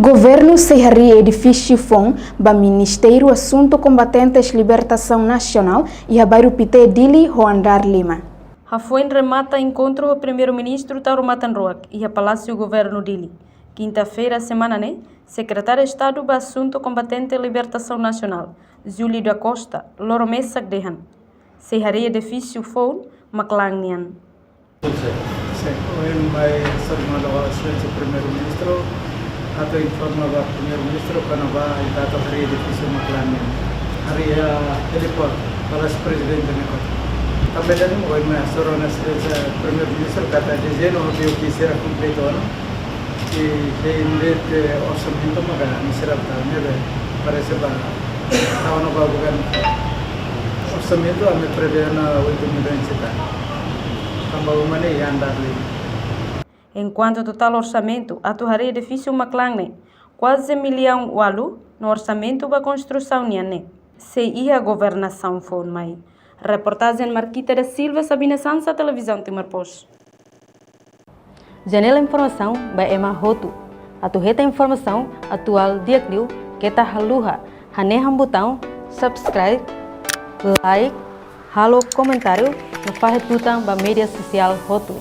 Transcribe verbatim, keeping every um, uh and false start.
Governu sei harii edifísiu foun ba Ministériu Asuntu Kombatentes Libertasaun Nasionál iha bairru Pité, Dili, ho andár lima. Hafoin remata enkontru ho Primeiru-Ministru Taur Matan Ruak iha Palásiu Governu, Dili, kinta-feira semana ne'e, Sekretáriu Estadu ba Asuntu Kombatente Libertasaun Nasionál, Júlio da Costa, loron mesak dehan, sei harii edifísiu foun Maklang nian. Sin, ohin mai hasoru malu ba Exelénsia Primeiru-Ministru, atu informa ba Primeiru-Ministru kona-ba ita atu harii edifísiu Maklang nian, harii iha heliport, Palásiu Prezidente nian. Tanba ida-ne'e ohin mai hasoru ona Exelénsia Primeiru-Ministru katak dezeñu ho B O Q sira kompletu ona. I, i ne'e de'it orsamentu maka ami sira tau ne'ebé parese ba tau ona ba governu. Orsamentu ami prevee ona oito milhões e tal. Tanba uma ne'e iha andár lima. Enkuantu totál orsamentu atu harii edifísiu Maklang ne'e kuaze millaun ualu, no orsamentu ba konstrusaun nian ne'e sei iha governasaun foun mai. Reportajen Marquita da Silva, Sabina Sansa, Televizaun Timor Post. Janela informasaun ba ema hotu. Atu hetan informasaun atuál di'ak liu, keta haluha hanehan butaun subscribe, like, halo komentáriu no fahe tutan ba média sosiál hotu.